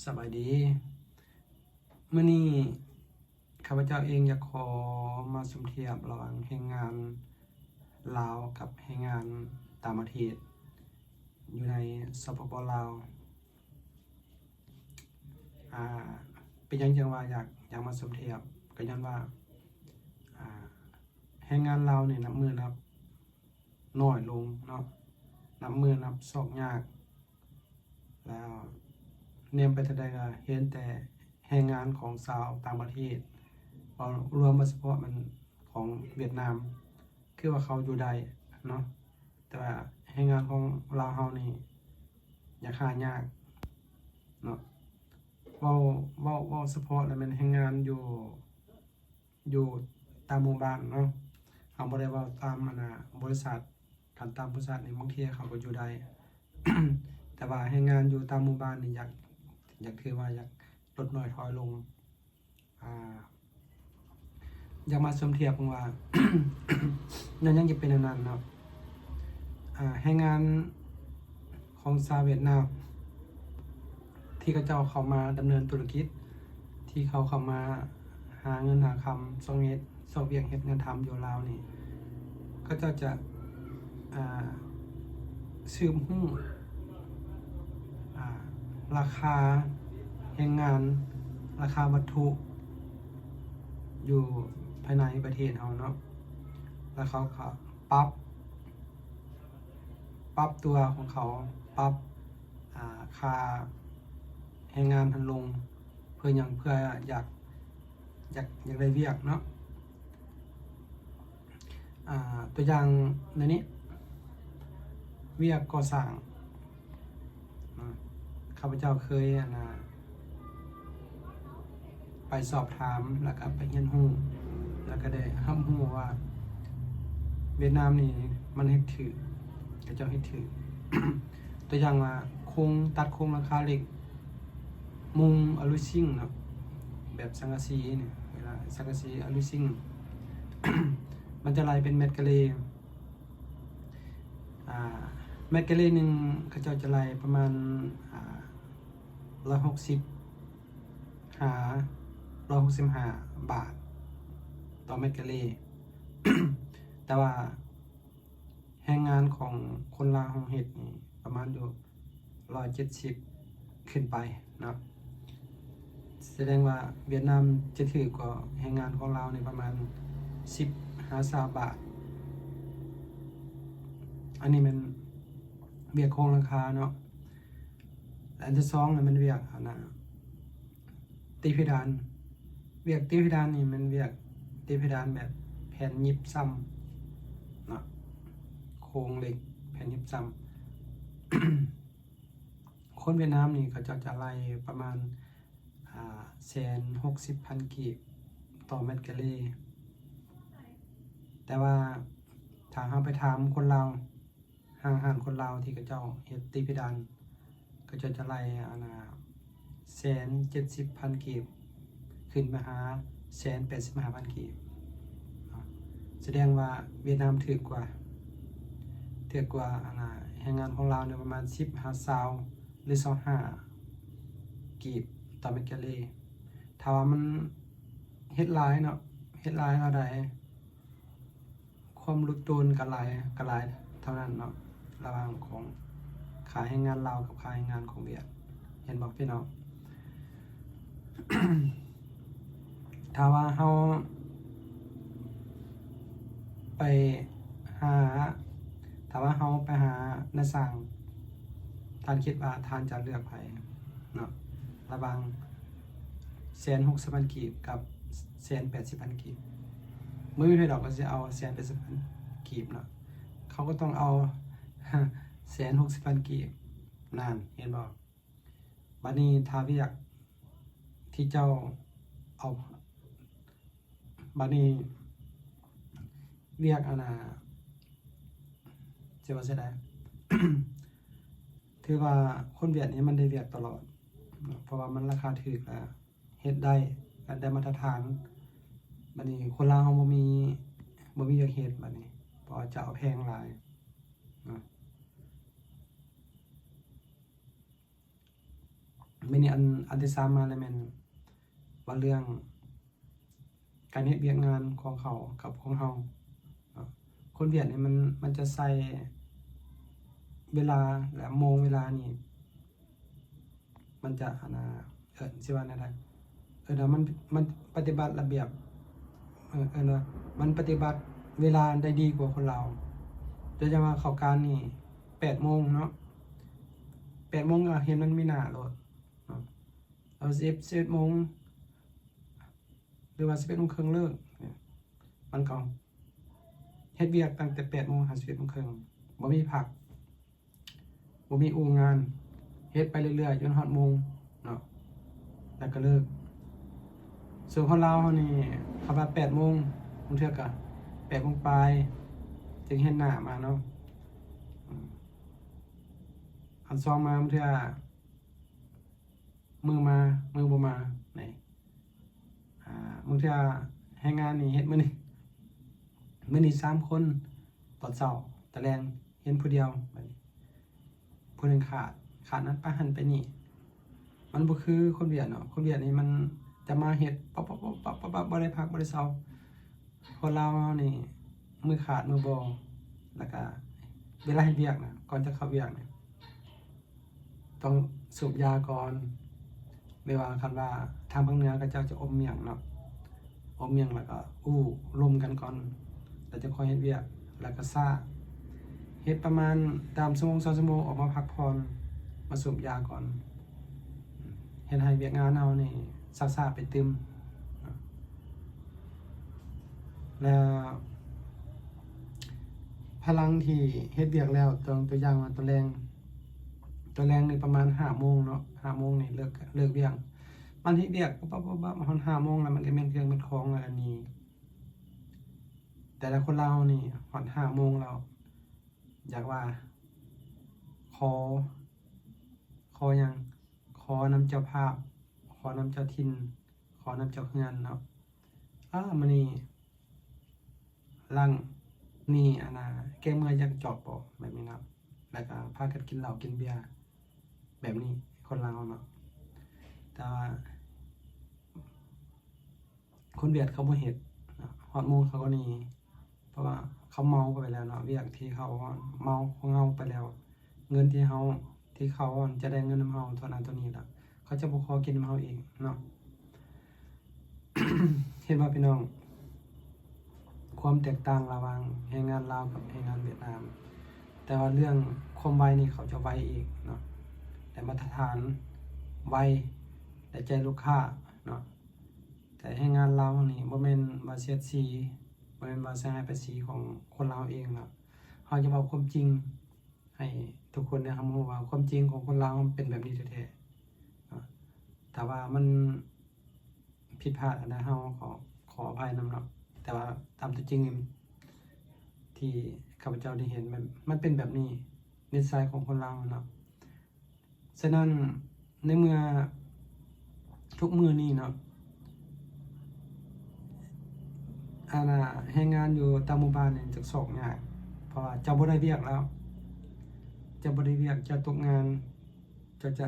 ສະບາຍດີ. ມື້ນີ້ຂ້າພະເຈົ້າເອງຢາກຂໍມາສົມທຽບລະຫວ່າງແຮງງານລາວກັບແຮງງານຕ່າງປະເທດຢູ່ໃນ ສປປ ລາວ. ອາ ເປັນຫຍັງຈຶ່ງວ່າຢາກ ຢາກມາສົມທຽບ? ກໍຍ້ອນວ່າ ອາ ແຮງງານລາວນີ້ນັບມື້ນັບນ້ອຍລົງເນາະ, ນັບມື້ນັບຊອກຍາກ ແລ້ວແນມໄປທາງໃດກໍເຫັນແຕ່ແຮງງານຂອງຊາວຕ່າງປະເທດ, ເວົ້າລວມວ່າສະເພາະແມ່ນຂອງຫວຽດນາມ ຄືວ່າເຂົາຢູ່ໄດ້ເນາະ, ແຕ່ວ່າແຮງງານຂອງລາວເຮົານີ້ຢາກຫາຍາກເນາະ. ເວົ້າ ເວົ້າ ເວົ້າສະເພາະແລ້ວແມ່ນແຮງງານຢູ່ ຢູ່ຕາມໝູ່ບ້ານເນາະ, ເຮົາບໍ່ໄດ້ເວົ້າຕາມ ອັນນ່າ ບໍລິສັດ, ຄັນຕາມບໍລິສັດນີ້ບາງເທື່ອເຂົາກໍຢູ່ໄດ້ ແຕ່ວ່າແຮງງານຢູ່ຕາມໝູ່ບ້ານນີ້ຢາກ ຢາກ ຖືວ່າຢາກລົດນ້ອຍຖອຍລົງ. ອາ ຢາກມາສົມທຽບເບິ່ງວ່າ ແນວຫຍັງຈະເປັນແນວນັ້ນເນາະ. ອາ ແຮງງານຂອງຊາວຫວຽດນາມ ທີ່ເຂົາເຈົ້າເຂົ້າມາດຳເນີນທຸລະກິດ, ທີ່ເຂົາເຂົ້າມາຫາເງິນຫາຄຳ ຊອກເຮັດ ຊອກວຽກເຮັດງານທຳຢູ່ລາວນີ້, ເຂົາເຈົ້າຈະ ອາ ສືບຮູ້ ອາ ລາຄາແຮງງານ, ລາຄາວັດຖຸຢູ່ພາຍໃນປະເທດເຮົາເນາະ, ແລ້ວເຂົາກໍປັບ ປັບຕົວຂອງເຂົາ, ປັບ ອາ ຄ່າແຮງງານຫັ້ນລົງ. ເພື່ອຫຍັງ? ເພື່ອຢາກ ຢາກ ຢາກໄດ້ວຽກເນາະ. ອາ ຕົວຢ່າງໃນນີ້ ວຽກກໍ່ສ້າງເນາະ, ຂ້າພະເຈົ້າເຄີຍ ອັນນ່າ ໄປສອບຖາມ ແລ້ວກໍໄປຮຽນຮູ້ ແລ້ວກໍໄດ້ຮັບຮູ້ວ່າຫວຽດນາມນີ້ມັນເຮັດຖືກ, ເຂົາເຈົ້າເຮັດຖືກ. ຕົວຢ່າງວ່າໂຄງ ຕັດໂຄງຫຼັງຄາເຫຼັກ ມຸງອະລູຊິງເນາະ, ແບບສັງກະສີນີ້ ເວລາສັງກະສີອະລູຊິງ ມັນຈະໄລ່ເປັນແມັດກາເລ. ອາ ແມັດກາເລໜຶ່ງ ເຂົາເຈົ້າຈະໄລ່ປະມານ ອາ ຮ້ອຍຫົກສິບ ຫາ ຮ້ອຍຫົກສິບຫ້າບາດຕໍ່ແມັດກາເລ, ແຕ່ວ່າແຮງງານຂອງຄົນລາວເຮົາເຮັດນີ້ປະມານຢູ່ຮ້ອຍເຈັດສິບຂຶ້ນໄປເນາະ. ສະແດງວ່າຫວຽດນາມຈະຖືກກວ່າແຮງງານຂອງລາວນີ້ປະມານສິບຫາຊາວບາດ. ອັນນີ້ແມ່ນວຽກໂຄງຫຼັງຄາເນາະ. ແລະ ອັນທີສອງນະ ແມ່ນວຽກ ອັນນ່າ ຕີເພດານ. ວຽກຕີເພດານນີ້ແມ່ນວຽກຕີເພດານແບບແຜ່ນຢິບຊຳເນາະ, ໂຄງເຫຼັກແຜ່ນຢິບຊຳ. ຄົນຫວຽດນາມນີ້ເຂົາເຈົ້າຈະໄລ່ປະມານ ອາ ແສນຫົກສິບພັນກີບຕໍ່ແມັດກາເລ, ແຕ່ວ່າຖ້າເຮົາໄປຖາມຄົນລາວ ຫ້າງຮ້ານຄົນລາວທີ່ເຂົາເຈົ້າເຮັດຕີເພດານ, ເຂົາເຈົ້າຈະໄລ່ ອັນນ່າ ແສນເຈັດສິບພັນກີບ ຂຶ້ນໄປຫາແສນແປດສິບຫ້າພັນກີບເນາະ. ສະແດງວ່າຫວຽດນາມຖືກກວ່າ ຖືກກວ່າ ອັນນ່າ ແຮງງານຂອງລາວນີ້ປະມານສິບຫາຊາວ ຫຼື ຊາວຫ້າກີບຕໍ່ແມັດກາເລ. ຖ້າວ່າມັນເຮັດຫຼາຍເນາະ, ເຮັດຫຼາຍເທົ່າໃດ ຄວາມຫຼຸດໂຕນກໍຫຼາຍ ກໍຫຼາຍເທົ່ານັ້ນເນາະ, ລະຫວ່າງຂອງຄ່າແຮງງານລາວກັບຄ່າແຮງງານຂອງຫວຽດ, ເຫັນບໍ່ພີ່ນ້ອງ? ຖ້າວ່າເຮົາໄປຫາ ຖ້າວ່າເຮົາໄປຫານາຍຊ່າງ, ທ່ານຄິດວ່າທ່ານຈະເລືອກໃຜເນາະ ລະຫວ່າງແສນຫົກສິບພັນກີບກັບແສນແປດສິບພັນກີບ? ບໍ່ມີໃຜດອກກໍຊິເອົາແສນແປດສິບພັນກີບເນາະ, ເຂົາກໍຕ້ອງເອົາແສນຫົກສິບພັນກີບ. ນັ້ນ ເຫັນບໍ່? ບາດນີ້ຖ້າວຽກທີ່ເຈົ້າເອົາ ບາດນີ້ວຽກ ອັນນ່າ ຊິວ່າຈັ່ງໃດ ຖືວ່າຄົນຫວຽດນີ້ມັນໄດ້ວຽກຕະຫຼອດເນາະ, ເພາະວ່າມັນລາຄາຖືກ ແລະ ເຮັດໄດ້ ແລະ ໄດ້ມາດຕະຖານ. ບາດນີ້ຄົນລາວເຮົາບໍ່ມີ ບໍ່ມີວຽກເຮັດ ບາດນີ້ ເພາະວ່າຈະເອົາແພງຫຼາຍເນາະ. ບາດນີ້ອັນ ອັນທີສາມມາແລ້ວແມ່ນວ່າເລື່ອງການເຮັດວຽກງານຂອງເຂົາກັບຂອງເຮົາເນາະ. ຄົນຫວຽດນີ້ມັນ ມັນຈະໃສ່ເວລາ ແລະ ໂມງເວລານີ້ ມັນຈະ ອັນນ່າ ເອີ້ນ ຊິວ່າແນວໃດ ເອີ້ນວ່າມັນ ມັນປະຕິບັດລະບຽບ ເອີ້ນ ເອີ້ນວ່າມັນປະຕິບັດເວລາໄດ້ດີກວ່າຄົນລາວ. ໂດຍສະເພາະເຂົ້າການນີ້ແປດໂມງເນາະ ແປດໂມງກໍເຫັນມັນມີໜ້າໂລດເນາະ ເອົາສິບ ສິບເອັດໂມງ ຫຼືວ່າສິບເອັດໂມງເຄິ່ງເລີກ ມັນກໍເຮັດວຽກຕັ້ງແຕ່ແປດໂມງຫາສິບເອັດໂມງເຄິ່ງ ບໍ່ມີພັກ ບໍ່ມີອູ່ງານ ເຮັດໄປເລື້ອຍໆ ຈົນຮອດໂມງເນາະ ແລ້ວກໍເລີກ. ສ່ວນຄົນລາວເຮົານີ້ ຄັນວ່າແປດໂມງ ບາງເທື່ອກໍແປດໂມງປາຍ ຈຶ່ງເຫັນໜ້າມາເນາະ ອືມ ອັນສອງມາ ບາງເທື່ອ ມື້ມາ ມື້ບໍ່ມາ ນີ້ ອ່າ ບາງເທື່ອແຮງງານນີ້ເຮັດມື້ນີ້ ມື້ນີ້ສາມຄົນ ຕອນເຊົ້າ ຕອນແລງເຫັນຜູ້ດຽວ ບາດນີ້ຜູ້ໜຶ່ງຂາດ ຂາດນັ້ນໄປຫັ້ນໄປນີ້. ມັນບໍ່ຄືຄົນຫວຽດເນາະ ຄົນຫວຽດນີ້ມັນຈະມາເຮັດປັບໆໆໆ ບໍ່ໄດ້ພັກບໍ່ໄດ້ເຊົາ. ຄົນລາວເຮົານີ້ ມື້ຂາດມື້ບໍ່ ແລ້ວກະເວລາເຮັດວຽກນະ ກ່ອນຈະເຂົ້າວຽກນະ ຕ້ອງສູບຢາກ່ອນ ຫຼືວ່າຄັນວ່າທາງພາກເໜືອເຂົາເຈົ້າຈະອົມໝ້ຽງເນາະ ອົມໝ້ຽງແລ້ວກໍອູ່ລົມກັນກ່ອນ ແລ້ວຈະຄ່ອຍເຮັດວຽກ ແລ້ວກໍຊ້າ ເຮັດປະມານຕາມຊົ່ວໂມງສອງຊົ່ວໂມງ ອອກມາພັກຜ່ອນ ມາສູບຢາກ່ອນ ເຮັດໃຫ້ວຽກງານເຮົານີ້ຊ້າໆໄປຕື່ມ ແລ້ວພະລັງທີ່ເຮັດວຽກແລ້ວ ຕົວ ຕົວຢ່າງວ່າຕອນແລງ ຕອນແລງນີ້ປະມານຫ້າໂມງເນາະ ຫ້າໂມງນີ້ເລີກ ເລີກວຽກ ມັນເຮັດວຽກປັບໆໆ ຮອດຫ້າໂມງແລ້ວ ມັນກໍແມ່ນເຄື່ອງແມ່ນຂອງແລ້ວກໍໜີ. ແຕ່ລະຄົນລາວນີ້ ຮອດຫ້າໂມງແລ້ວ ຢາກວ່າ ຂໍ ຂໍຫຍັງ ຂໍນຳເຈົ້າພາບ ຂໍນຳເຈົ້າຖິ່ນ ຂໍນຳເຈົ້າເຮືອນເນາະ. ອ້າ ມື້ນີ້ ຫຼັງນີ້ ອັນນ່າ ແກ້ເມື່ອຍຢາກຈອກບໍ ແບບນີ້ເນາະ ແລ້ວກໍພາກັນກິນເຫຼົ້າກິນເບຍ ແບບນີ້ ຄົນລາວເນາະ. ແຕ່ວ່າ ຄົນຫວຽດເຂົາບໍ່ເຮັດເນາະ ຮອດໂມງເຂົາກໍໜີ ເພາະວ່າເຂົາເມົາໄປແລ້ວເນາະ ວຽກທີ່ເຂົາເມົາຂອງເຮົາໄປແລ້ວ ເງິນທີ່ເຮົາ ທີ່ເຂົາຈະໄດ້ເງິນນຳເຮົາເທົ່ານັ້ນເທົ່ານີ້ລະ ເຂົາຈະບໍ່ຂໍກິນນຳເຮົາອີກເນາະ. ເຫັນບໍ່ພີ່ນ້ອງ ຄວາມແຕກຕ່າງລະຫວ່າງແຮງງານລາວກັບແຮງງານຫວຽດນາມ? ແຕ່ວ່າເລື່ອງຄວາມໄວນີ້ເຂົາຈະໄວອີກເນາະ ແລະ ມາດຕະຖານໄວ ແລະ ໃຈລູກຄ້າເນາະ. ແຕ່ແຮງງານລາວເຮົານີ້ ບໍ່ແມ່ນວ່າສຽດສີ ບໍ່ແມ່ນວ່າສະຫາຍປາສີຂອງຄົນລາວເອງເນາະ. ເຮົາຈະເວົ້າຄວາມຈິງໃຫ້ທຸກຄົນໄດ້ຮັບຮູ້ວ່າ ຄວາມຈິງຂອງຄົນລາວມັນເປັນແບບນີ້ແທ້ໆເນາະ. ຖ້າວ່າມັນຜິດພາດອັນໃດ ເຮົາກໍຂໍອະໄພນຳເນາະ ແຕ່ວ່າຕາມຕົວຈິງທີ່ຂ້າພະເຈົ້າໄດ້ເຫັນ ມັນ ມັນເປັນແບບນີ້ ນິໄສຂອງຄົນລາວເນາະ. ສະນັ້ນ ໃນເມື່ອທຸກມື້ນີ້ເນາະ ອັນນ່າ ແຮງງານຢູ່ຕາມໝູ່ບ້ານນີ້ຈະຊອກຍາກ ເພາະວ່າເຈົ້າບໍ່ໄດ້ວຽກແລ້ວ ເຈົ້າບໍ່ໄດ້ວຽກ ເຈົ້າຕົກງານ ເຈົ້າຈະ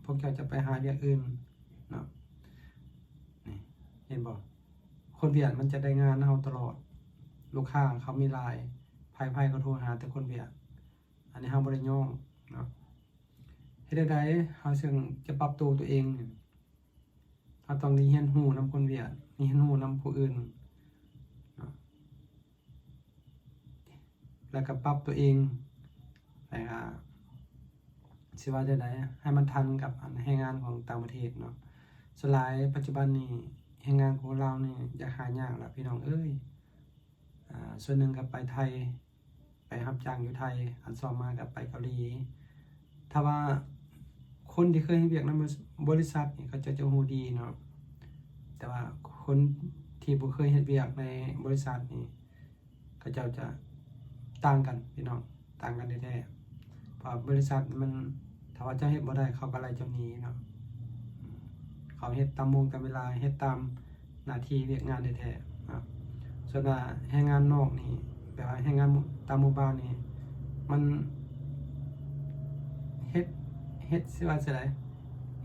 ພວກເຈົ້າຈະໄປຫາວຽກອື່ນເນາະ. ນີ້ ເຫັນບໍ່ ຄົນຫວຽດມັນຈະໄດ້ງານນຳເຮົາຕະຫຼອດ ລູກຄ້າເຂົາມີຫຼາຍ ໃຜໆກໍໂທຫາແຕ່ຄົນຫວຽດ. ອັນນີ້ເຮົາບໍ່ໄດ້ຍ້ອງເນາະ. ເຮັດແນວໃດເຮົາຈຶ່ງຈະປັບໂຕຕົວເອງ? ເຮົາຕ້ອງໄດ້ຮຽນຮູ້ນຳຄົນຫວຽດ ຮຽນຮູ້ນຳຜູ້ອື່ນເນາະ ແລ້ວກໍປັບຕົວເອງ ແລ້ວກໍ ຊິວ່າແນວໃດ ໃຫ້ມັນທັນກັບອັນແຮງງານຂອງຕ່າງປະເທດເນາະ. ສ່ວນຫຼາຍປັດຈຸບັນນີ້ ແຮງງານຂອງລາວນີ້ຢາກຫາຍາກລະ ພີ່ນ້ອງເອີຍ. ອ່າ ສ່ວນໜຶ່ງກໍໄປໄທ ໄປຮັບຈ້າງຢູ່ໄທ ອັນສອງມາກໍໄປເກົາຫຼີ. ຖ້າວ່າຄົນທີ່ເຄີຍເຮັດວຽກນຳບໍລິ ບໍລິສັດນີ້ ເຂົາເຈົ້າຈະຮູ້ດີເນາະ ແຕ່ວ່າຄົນທີ່ບໍ່ເຄີຍເຮັດວຽກໃນບໍລິສັດນີ້ ເຂົາເຈົ້າຈະຕ່າງກັນພີ່ນ້ອງ ຕ່າງກັນແທ້ໆ ເພາະວ່າບໍລິສັດມັນ ຖ້າວ່າເຈົ້າເຮັດບໍ່ໄດ້ ເຂົາກໍໄລ່ເຈົ້າໜີເນາະ. ເຂົາເຮັດຕາມໂມງຕາມເວລາ ເຮັດຕາມໜ້າທີ່ວຽກງານແທ້ໆເນາະ. ສ່ວນວ່າແຮງງານນອກນີ້ ແບບວ່າແຮງງານຕາມໝູ່ບ້ານນີ້ ມັນເຮັດ ເຮັດ ຊິວ່າຈັ່ງໃດ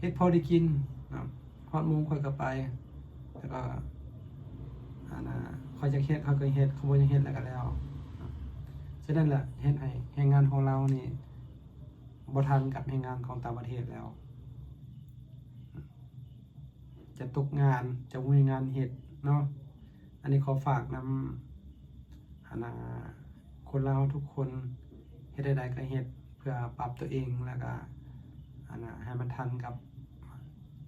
ເ ເຮັດພໍໄດ້ກິນເນາະ ຮອດໂມງຂ້ອຍກໍໄປ ແລ້ວກໍ ອັນນ່າ ຂ້ອຍຢາກເຮັດ ຂ້ອຍກໍເຮັດ ຂ້ອຍບໍ່ຢາກເຮັດ ແລ້ວກໍແລ້ວເນາະ. ສະນັ້ນແຫຼະ ເຮັດໃຫ້ແຮງງານຂອງລາວນີ້ບໍ່ທັນກັບແຮງງານຂອງຕ່າງປະເທດແລ້ວ ຈະຕົກງານ ຈະບໍ່ມີງານເຮັດເນາະ. ອັນນີ້ຂໍຝາກນຳ ອັນນ່າ ຄົນລາວທຸກຄົນ ເຮັດໃດໆກໍເຮັດ ເພື່ອປັບຕົວເອງ ແລ້ວກໍ ອັນນ່າ ໃຫ້ມັນທັນກັບ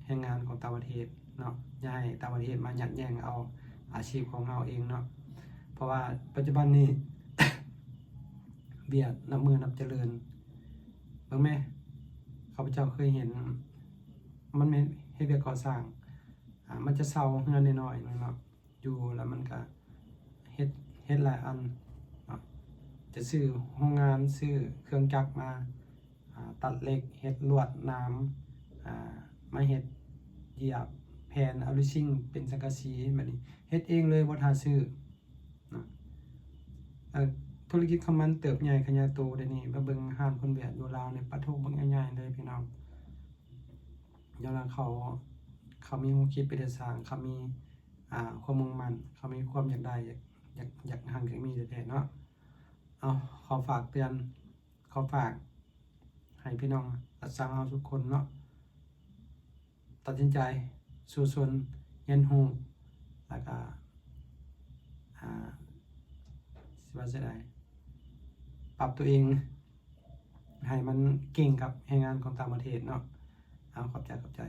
ແຮງງານຂອງຕ່າງປະເທດເນາະ. ຢ່າໃຫ້ຕ່າງປະເທດມາຍັດແຍ່ງເອົາອາຊີບຂອງເຮົາເອງເນາະ. ເພາະວ່າປັດຈຸບັນນີ້ ຫວຽດນັບມື້ນັບຈະເລີນ. ເບິ່ງແມ ຂ້າພະເຈົ້າເຄີຍເຫັນ ມັນແມ່ນເຮັດວຽກກໍ່ສ້າງ ອາ ມັນຈະເຊົ່າເຮືອນນ້ອຍໆໜຶ່ງເນາະ ຢູ່ ແລ້ວມັນກະເຮັດ ເຮັດຫຼາຍອັນເນາະ ຈະຊື້ໂຮງງານ ຊື້ເຄື່ອງຈັກມາ ອາ ຕັດເຫຼັກ ເຮັດລວດໜາມ ອາ ມາເຮັດຢຽບແຜ່ນອາລູຊິງ ເປັນສັງກະສີ ແບບນີ້ ເຮັດເອງເລີຍ ບໍ່ຖ້າຊື້ເນາະ. ເອີ ທຸລະກິດຂອງມັນເຕີບໃຫຍ່ຂະຫຍາຍໂຕດຽວນີ້ ມາເບິ່ງຮ້ານຄົນຫວຽດຢູ່ລາວນີ້ ປະໂທ ບັກໃຫຍ່ໆເລີຍພີ່ນ້ອງ. ຍ້ອນວ່າເຂົາ ເຂົາມີຄວາມຄິດເປັນຕາສ້າງ ເຂົາມີ ອ່າ ຄວາມມຸ່ງໝັ້ນ ເຂົາມີຄວາມຢາກໄດ້ ຢາກ ຢາກ ຢາກຮັ່ງຢາກມີແທ້ໆເນາະ. ເອົາ ຂໍຝາກເຕືອນ ຂໍຝາກໃຫ້ພີ່ນ້ອງລັດຊາວເຮົາທຸກຄົນເນາະ ຕັດສິນໃຈສູ້ຊົນ ຮຽນຮູ້ ແລ້ວກະ ອ່າ ຊິວ່າຈັ່ງໃດ ປັບຕົວເອງໃຫ້ມັນເກັ່ງກັບແຮງງານຂອງຕ່າງປະເທດເນາະ. ເອົາ ຂອບໃຈ ຂອບໃຈ.